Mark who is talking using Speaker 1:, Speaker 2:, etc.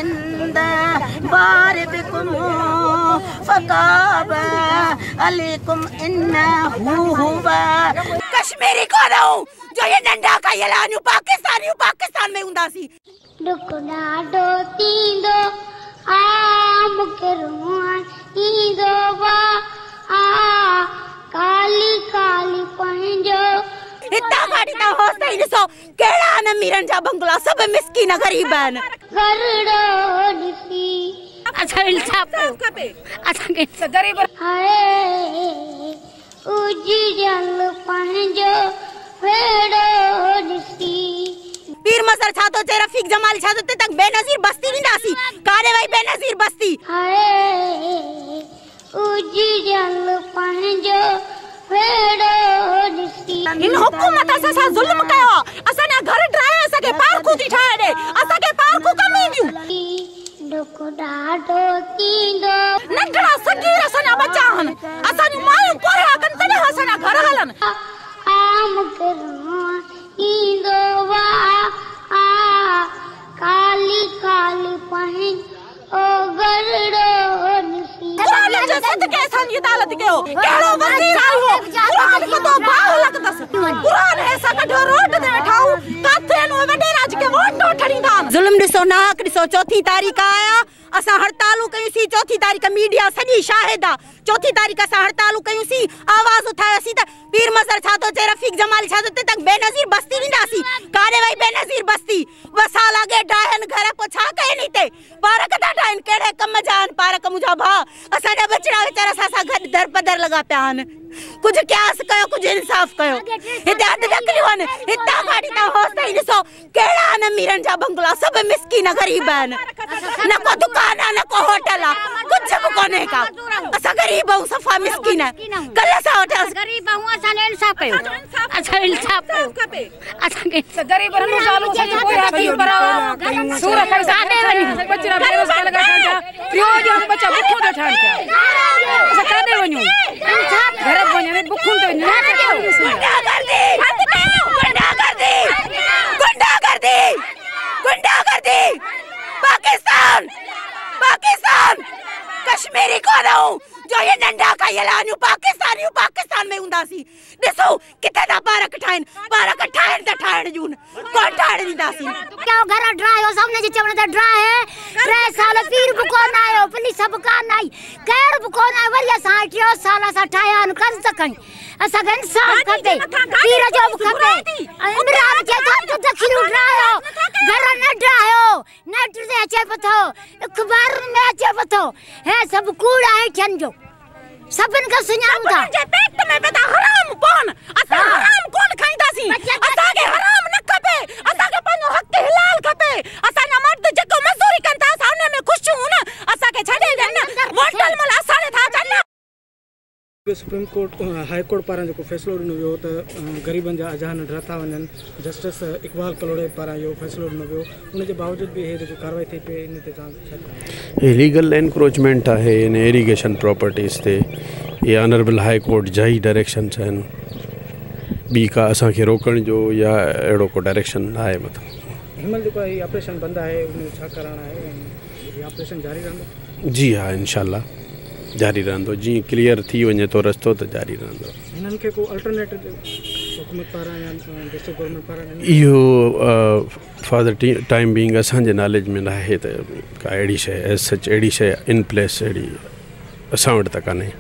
Speaker 1: عند بارئڪم فتاب عليڪم انه هو. ڪشميري ڪونه آهيون جو اهي ننڍا کايل آهيون، پاڪستاني آهيون، پاڪستان ۾ هونداسين.
Speaker 2: ڏک ڏاڍو ٿيندو آ مونکي روئڻ ايندو آ ڪالي ڪالي پنهنجو.
Speaker 1: هتان کان وٺي توهان هوس تائين ڏسو ڪهڙا آهن اميرن جا بنگلا، سڀ مسڪين غريب آهن.
Speaker 2: گهرڙو ڏسي.
Speaker 3: اسان کي انصاف کپي، اسان کي
Speaker 4: غريب.
Speaker 2: هاء اجڙيل پنهنجو ويڙهو ڏسي.
Speaker 1: پير مظهر ڇا ٿو چئي، رفيق جمالي ڇا ٿو چئي، تک بينظير بستي ڏينداسين. ڪاڏي وئي بينظير بستي؟
Speaker 2: هاء اجڙيل پنهنجو ويڙهو ڏسي.
Speaker 4: هن حڪومت اسان سان ظلم ڪيو آ، اسان جا گهر ڊاهي اسان کي پارڪون ٿي ٺاهي ڏي، اسان کي پارڪون ڪم اينديون.
Speaker 2: ڏک ڏاڍو ٿيندو.
Speaker 4: ننڍڙا صغير اسان جا ٻچا آهن، اسان جون مايون پورهيا ڪن تڏهن اسان جا گهر هلن.
Speaker 2: آ مونکي روئڻ ايندو آ ڪالي ڪالي پنهنجو گهرڙو ڏسي.
Speaker 4: قرآن جي صدقي اسان جي عدالت ڪيو، ڪهڙو وزير آيو هو، قرآن ڪتو باهه لڳندس، قرآن ايسا ڪڍيو روڊ تي ويٺا آهيون، ڪاٿي آهن اهي وڏيرا جيڪي ووٽ وٺڻ ايندا آهن.
Speaker 1: ظلم ڏسو، ناحق ڏسو، چوٿين تاريخ آيا اسان هڙتالون ڪيونسين، چوٿين تاريخ ميڊيا سڄي شاهد آ، چوٿين تاريخ اسان هڙتالون ڪيونسين، آواز اٿايوسين ته پير مظهر ڇا ٿو چئي، رفيق جمالي ڇا ٿو چئي، تک بينظير بستي ڏينداسين. ڪاڏي وئي بينظير بستي؟ 2 سال اڳي ڊاهين گهر، پوء ڇا ڪين هتي؟ پارڪ ٿا ٺاهين، ڪهڙي ڪم جا آهن پارڪ؟ منهنجا ڀاء، اسان جا ٻچڙا ويچارا اسان سان گڏ درپدر لڳا پيا آهن. ڪجهه قياس ڪيو، ڪجهه انصاف ڪيو. هتي اڌ ڍڪليون آهن، هتان کان وٺي توهان هوس تائين ڏسو ڪهڙا آهن اميرن جا بنگلا، سڀ مسڪين غريب آهن. نه ڪو دڪان آهي، نه ڪو هوٽل آهي، ڪجهه به ڪونهي ڪا. اسان غريب آهيون، صفا مسڪين. ڪلهه سان وٺي
Speaker 3: غريب آهيون، اسان جو انصاف ڪيو، اسان جو انصاف ڪيو، اسان کي
Speaker 4: غريب رنو زالو اسان جو پورهيا ڪيون سور کائي
Speaker 3: ڪاڏي وڃون؟
Speaker 4: ٻچڙا بيروزگار لڳا ٺهن ٿا، ٽيون ڏينهن ٻچا بکون تي ٺهن پيا، اسان ڪاڏي وڃون؟ گهر به وڃون بکون تي وڃون.
Speaker 1: गुंडागर्दी गुंडागर्दी गुंडागर्दी गुंडागर्दी। पाकिस्तान पाकिस्तान। कश्मीरी कोन आहियूं जो इहे नंढा खायल आहियूं, पाकिस्तानी आहियूं, पाकिस्तान में हूंदासीं। ॾिसो किथे था पार्क ठाहिनि, पार्क ठाहिनि त ठाहिण ॾियूं, कोन ठाहिण ॾींदासीं।
Speaker 3: ڪيو گهر ڊاهيو، اسان ان جي چوڻ تي ڊاهي 3 سال پير به ڪونه آيو، پوليس به ڪانه آئي، ڪير به ڪونه آيو. وري اسان 3 سال اسان ٺاهيا آهن قرض کڻي. اسان کي انصاف کپي، پير جو به کپي. عمران کي ٿو دخليون ڊاهيو، گهر نه ڊاهيو. نيٽ تي اچي پيو، اخبارن ۾ اچي پيو، هي سڀ ڪوڙ آهي ٿين جو، سڀني کي سڃاڻون ٿا.
Speaker 4: جي پيٽ ۾ پيا حرام پون، اسان حرام ڪونه کائينداسين. اسان کي حرام نه کپي، اسان کي پنهنجو حق حلال کپي. اسان جا مرد جيڪو مزدوري ڪن ٿا، اسان ان ۾ خوش آهيون نه، اسان کي ڇڏي ڏين نه. ووٽل مهل اسان جي ٿا اچن نه.
Speaker 5: سپريم ڪورٽ هاء ڪورٽ پاران جيڪو فيصلو ڏنو ويو ته غريبن جا اجها نه ڊاٿا وڃن، جسٽس اقبال ڪلهوڙي پاران اهو فيصلو ڏنو ويو، ان جي باوجود به هي جيڪو ڪارروائي ٿي پئي، ان تي توهان ڇا چوندو؟
Speaker 6: هي ليگل انڪروچمينٽ آهي ان ايريگيشن پراپرٽيز تي، اهي آنربل هاء ڪورٽ جا ئي ڊائريڪشنس آهن، ٻي ڪا اسان کي روڪڻ جو يا اهڙو ڪو ڊائريڪشن نه آهي. مطلب
Speaker 5: هن مهل جيڪو هي آپريشن بند آهي، ان جو ڇا ڪارڻ آهي ۽ هي آپريشن جاري رهندو؟
Speaker 6: جي ها، انشاء الله جاري رهندو، جيئن ڪليئر ٿي وڃي ٿو رستو ته جاري رهندو.
Speaker 5: هنن کي ڪو الٽرنيٽ حڪومت پاران يا ڊسٽرڪٽ گورنمينٽ پاران؟
Speaker 6: اهو فار the time being اسان جي ناليج ۾ نه آهي ته ڪا اهڙي شيء ايز سچ اهڙي شيء ان پليس اهڙي اسان وٽ ته ڪانهي.